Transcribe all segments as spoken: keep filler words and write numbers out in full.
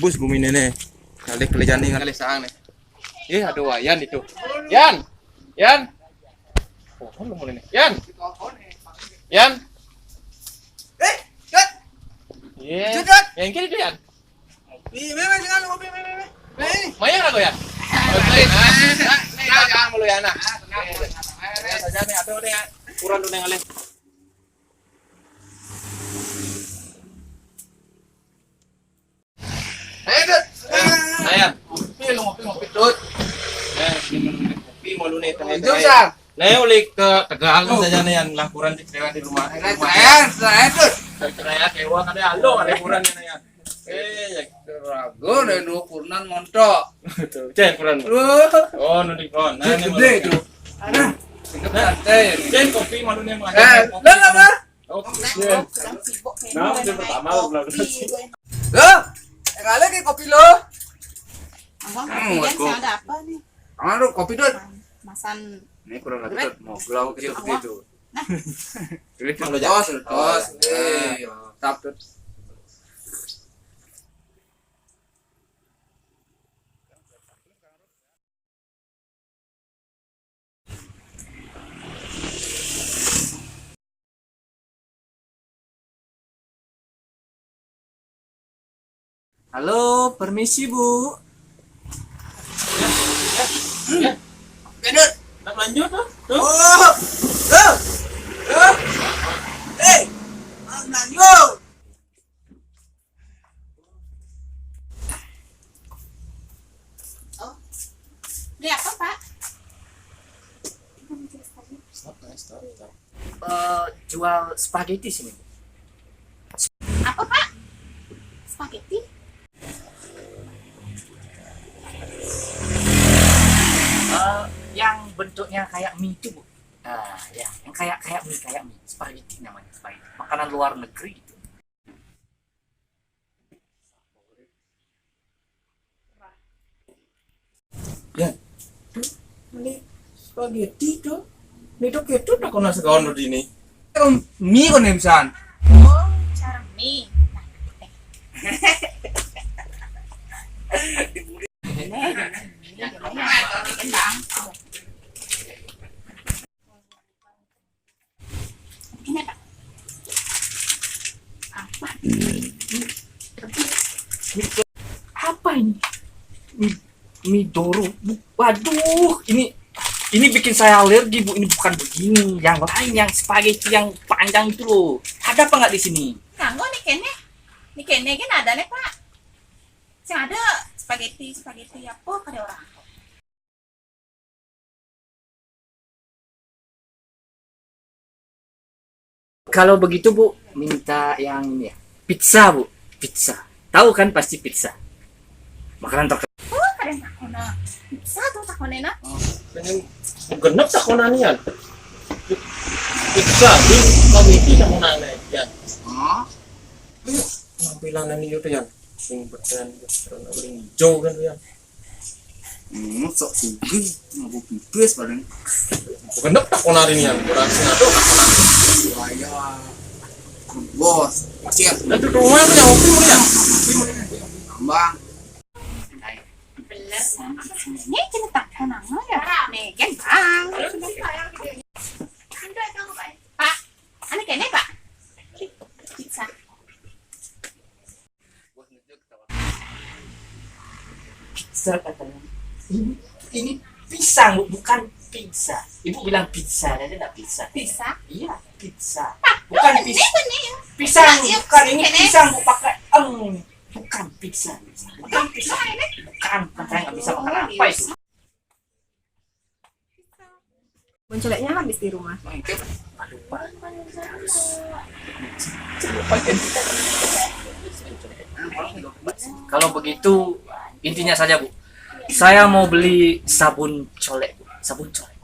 Bus bumi nene. Ngalih kelejani ngalih saang nih. Eh, aduh, Yan itu. Yan. Yan. Oh, kan lu mulai nih. Yan. Yan. Eh, Dut. Iya. Dut, Dut. Yang kiri tuh, Yan. Iya, memang dengan kopi, memang, memang. Nah, ini. Mayar aku ya. Oke, nah, nah, nah, nah, jangan mulu ya, nah. Tenang, tenang, tenang. Biasa aja nih, aduh deh. Kurang tuh ngalih. Ayo, Dut. Ayan. Ngopi, lu ngopi, ngopi, Dut. Eh, ini minum kopi malu nih, tengah. Minum, Sang. Nah, uli ke Tegal saja nih, yang laporan di, di rumah. Ayo, Dut. Saya, saya, Dut. Saya, Dewa, kan ada alo, ada laporan nih, ya. Eh, ya. Ragu, ada dua kurenan montok. Tuh, cek laporan. Loh. Oh, nanti kon. Nah, ini gede malu. Itu. Nah, santai. Cek kopi malu nih, Mas. Eh, kopi. Lah, lah, lah. Oke. Nah, udah pertama lo belum. Lo, yang ada kayak kopi lo. Abang, hmm, kopian sih ada apa nih? Abang, lu kopi, Dut. Masan. Ini kurang lagi, Dut. Mau gelau gitu, gitu. Nah. Jadi, Bang, lo tos, tos. Oh, iya. Eh, mantap, Dut. Halo, permisi, Bu. Ya, ya, ya. Bedut. Nak lanjut, tuh. Tuh. Oh, tuh. Tuh. Eh, lanjut. Oh. Beli apa, Pak? Stop, stop, stop. Eh, jual spaghetti sini. Apa, Pak? Spaghetti? Eh, yang bentuknya kayak mie itu, Bu. Nah, ya, yang kayak, kayak mie, kayak mie. Spaghetti namanya, spaghetti. Makanan luar negeri gitu. Ya, tuh, ini spaghetti tuh. Ini tuh gitu, tak kena sekawan tuh di ini. Em, mie kok nih, pisan. Oh, cara mie. Ini, ini, ini, ini, ini, ini. Ini apa? Apa? Apa ini? Mi-, Midoro. Bu-, waduh, ini, ini bikin saya alergi, Bu. Ini bukan begini. Yang lain, yang spaghetti yang panjang itu loh. Ada apa nggak di sini? Kanggo nih kene. Nih kene kan ada nih, Pak. Sing ada spaghetti, spaghetti apa kada orang. Kalau begitu, Bu, minta yang ini ya. Pizza, Bu. Pizza. Tahu kan pasti pizza. Makanan terkenal. Oh, kada takona. Pizza tuh takonena. Oh, pengen genep takonannya. Pizza, di kami itu takonannya. Ya. Oh. Penampilan ini itu ya. Sing beden, beden, paling hijau kan ya. Hmm, sok sugih, nganggo pipis paling. Genep takonane nian, ora sing aduh. Wayah. Bos, cek. Lah, tuh rumah tuh yang ngopi mriki ya? Tambang. Bener, Bang. Ini kena takon nang ya. Nih, kan, Bang. Pak, anu kene, Pak. Pizza. Pizza katanya. Ini, ini pisang, Bu, bukan pizza. Ibu bilang pizza, dia nggak pizza. Pizza? Iya, pizza. Pak, bukan pis-, ini, ini. Pisang, iya, bukan, ini ini. Pisang, Bu, pakai eng. Bukan pizza. Bukan pizza. Nah, ini. Bukan, bukan, nggak bisa makan apa itu. Sabun coleknya habis di rumah. Kalau begitu, intinya saja, Bu. Saya mau beli sabun colek, Bu. Sabun colek.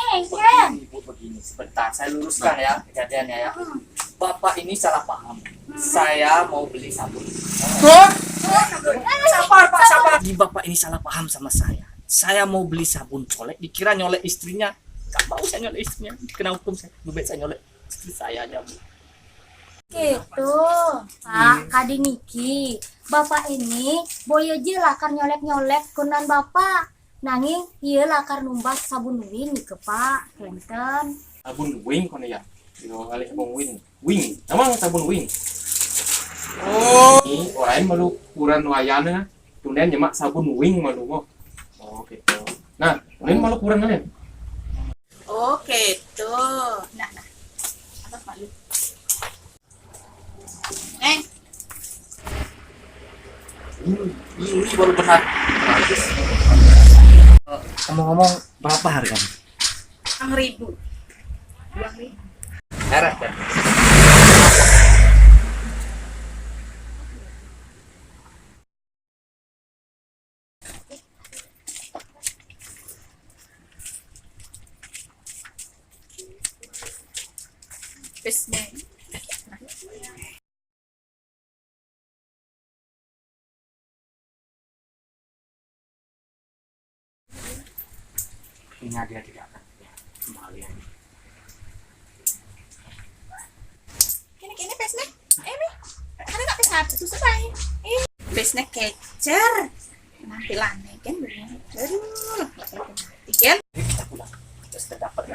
Ini, Ken. Ibu begini, sebentar, saya luruskan ya kejadiannya ya. Bapak ini salah paham. Saya mau beli sabun. Hah? Sabar, Pak, sabar. Di bapak ini salah paham sama saya. Saya mau beli sabun colek, dikira nyolek istrinya. Gak mau saya nyolek istrinya, kena hukum saya. Lebih baik saya nyolek istri saya aja, Bu. Gitu, Pak, kadi niki. Bapak ini boya ja lakar nyolek-nyolek kunan Bapak. Nanging iya lakar numbas sabun Wing nika, Pak. Wénten. Sabun Wing kono ya. Yo, alih sabun Wing. Wing. Emang sabun Wing. Oh. Ini orang malu kuran wayana. Tunen nyemak sabun Wing malu mo. Oh, gitu. Nah, tunen malu kuran nih. Oke, tuh. Nah, nah. Apa malu? Eh, ini, ini baru benar. Ngomong-ngomong, berapa harganya? Enam ribu. Dua ribu. Merah kan? Terus nih. Ini dia tidak akan kembali. Kene-kene pesne. Eh, mi. Ada tak pesat? Susah bae. Eh, pesne kecer. Penampilannya kan bener. Aduh, kan. Ini kita pulang. Kita sudah dapat.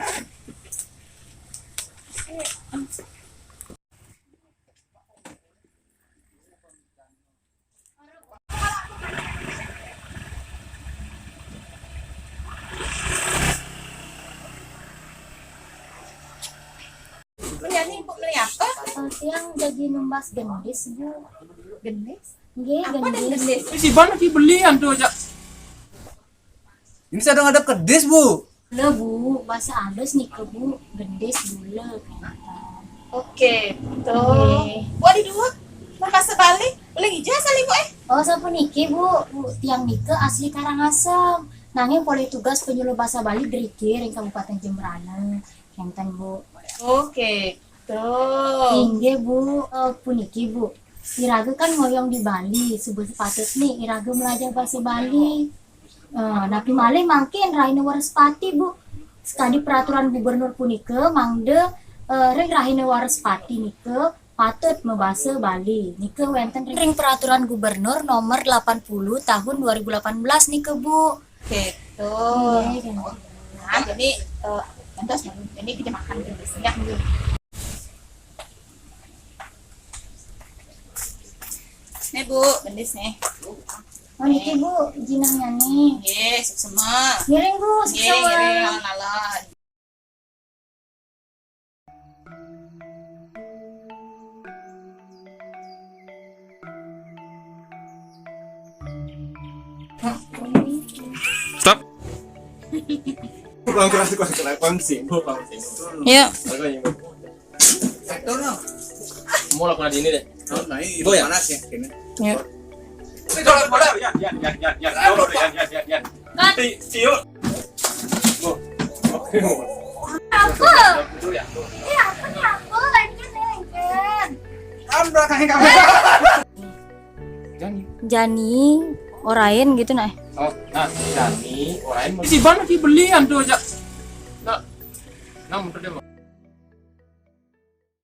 Menyani, Ibu, beli apa? Eh, tiang jadi numbas gendis, Bu. Gendis? Nggih, apa gendis. Gendis? Si Bana ki belian tuh aja. Ini sedang ada kedis, Bu. Bula, Bu, bahasa halus nika, Bu, gendis bula. Oke, tuh. Nggih. Wah, di dua. Bahasa Bali, boleh ngija asal Ibu, eh? Oh, sapuniki, Bu. Bu, tiang nika asli Karangasem. Nanging polih tugas penyuluh bahasa Bali driki ring Kabupaten Jembrana. Kénten, Bu. Oke, tuh. Inggih, Bu. Eh, puniki, Bu. Iraga kan ngoyong di Bali, suba sepatutne iraga melajah basa Bali. Eh, napi malih mangkin Rahina Waraspati, Bu. Sakadi peraturan gubernur punika mangda, eh, ring Rahina Waraspati nika patut mabasa Bali. Nika wénten ring, ring peraturan gubernur nomor delapan puluh tahun dua ribu delapan belas nika, Bu. Oke, tuh. Nggih, nggih. Nah, jadi, eh, entos, ini kita makan dulu, ya. Nih, Bu, gendis nih. Oh, niki, Bu, jinengnyané. Nggih, suksema. Ngiring, Bu, nggih, suksema. Ngiring, alon-alon. Stop. Kurang keras, kurang keras, kurang sih, kurang sih. Ya. Mau lakukan ini deh. Oh, nah, ini panas ya, ini. Ya. Ini kalau bola, ya, ya, ya, ya, ya, ya, ya, ya, ya, ya. Kan. Ti-, tiup. Oh. Apa? Betul ya? Iya, apa nih, apa? Lengket, lengket. Kamu belakangin kamu. Jani. Jani, orain gitu nah. Oh, nah, Jani, orain. Si Bana ki belian tuh aja. Nah, nah, muter dia, Bang.